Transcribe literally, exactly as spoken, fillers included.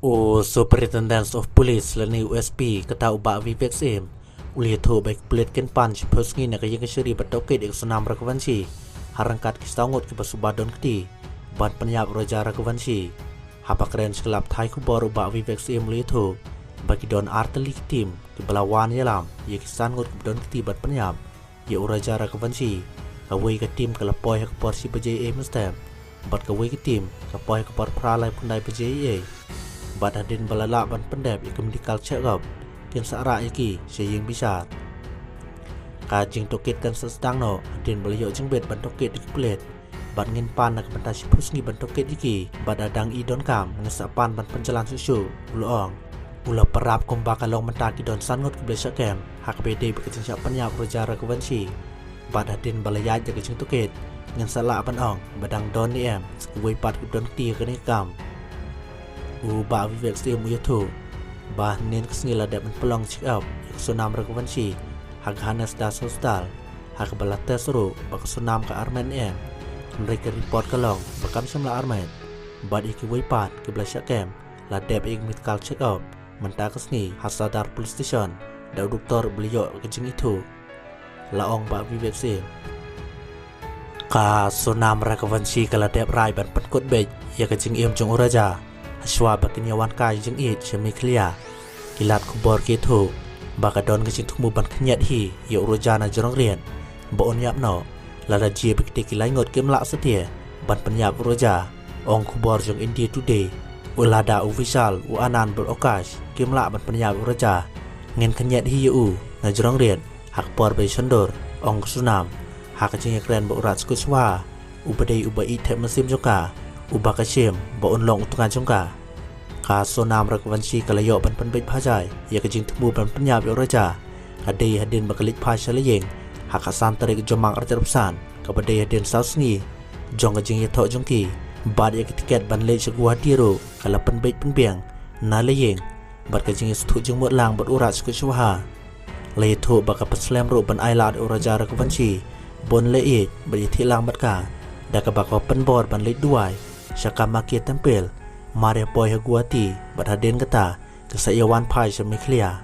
U Superintendent of Police lane u S P kata u Bah Vivek Syiem u la ïathuh ba ki pulit kin pan shiphew sngi na ka ïing kashari ban tohkit ïa ka Sonam Raghuvanshi ha ryngkat ki saw ngut kiba suba don kti ban pynïap u Raja Raghuvanshi. Haba kren sha ki lad pathai khubor u Bah Vivek Syiem u la ïathuh ba ki don ar tylli ki team kiba la wan ïalam ïa ki san ngut kiba don kti ban pynïap ïa u Raja Raghuvanshi. Kawei ka team ka la poi ha ka por shi baje eiei mynstep bad kawei ka team ka poi ha ka por phra laiphew khyndai baje eiei. Bad hadien ba la lah ban pyndep ïa ka medical check up, kin sa rah ïa ki sha ïing bishar. Ka jingtohkit kan sa sdang noh hadien ba la ïoh jingbit ban tohkit da ki pulit. Bad ngin pan na ka bynta shiphew sngi ban tohkit ïa ki, bad hadang i donkam ngin sa pan ban pynjlan shuh shuh, u la ong. U la pyrshah kumba ka long mynta ki don san ngut kiba la shah kem ha kaba ïadei bad ka jingshah pynïap u Raja Raghuvanshi. Bad hadien ba la ïaid da ka jingtohkit, ngin sa lah ban ong ba dang don ne em sa kawei pat kiba don kti ha kane ka kam. U Bah Vivek Syiem u ïathuh ba hynnin ka sngi la dep ban pynlong check up ïa ka Sonam Raghuvanshi ha ka Hannes Das Hospital, ha kaba la test ruh ba ka Sonam ka armet ne em. Hynrei ka report ka long ba kam shym la armet. Bad ïa kiwei pat kiba la shah kem la dep ïa ka medical check up mynta ka sngi ha Sadar Police Station da u doktor ba la ïoh ka jingithuh, la ong Bah Vivek Syiem. Ka Sonam Raghuvanshi ka la dep rai ban pynkut beit ïa ka jingim jong u Raja hashwa ba kin ïa wan kai jingïeit sha Meghalaya. Ki lad khubor ki ïathuh ba ka don ka jingthmu ban khynñiat hi ïa u Raja na jrong riat ba un ïap noh, lada jia ba kitei ki lai ngut kim lah satia ban pynïap u Raja. Ong khubor jong India Today, u lada u Vishal, u Anand bad u Akash kim lah ban pynïap u Raja, ngin khynñiat hi ïa u na jrong riat ha ka por ba ïa shon dur, ong ka Sonam ha ka jingïakren bad u Raj Kushwaha, uba dei uba ïeit thep mynsiem jong ka, uba ka shim ba un long u tnga jong ka. Ka Sonam Raghuvanshi ka la ïoh ban pynbeit bha jai ïa ka jingthmu ban pynïap ïa u Raja, ka dei hadien ba ka leit phai sha la ïing ha ka san tarik Jymmang arhajar arphew san, kaba dei hadien saw sngi jong ka jingïathoh jong ki. Bad ïa ka tiket ban leit sha Guwahati ruh ka la pynbeit pynbiang na la ïing bad ka jingïasngewthuh jingmut lang bad u Raj Kushwaha. La ïathuh ba ka pynslem ruh ban ailad ïa u Raja Raghuvanshi ba un leh ïeit bad ïathie lang bad ka, da kaba ka pynbor ban leit duwai sha Kamakhya Temple mar ïa poi ha Guwahati, bad hadien kata ka sa ïa wan phai sha Meghalaya.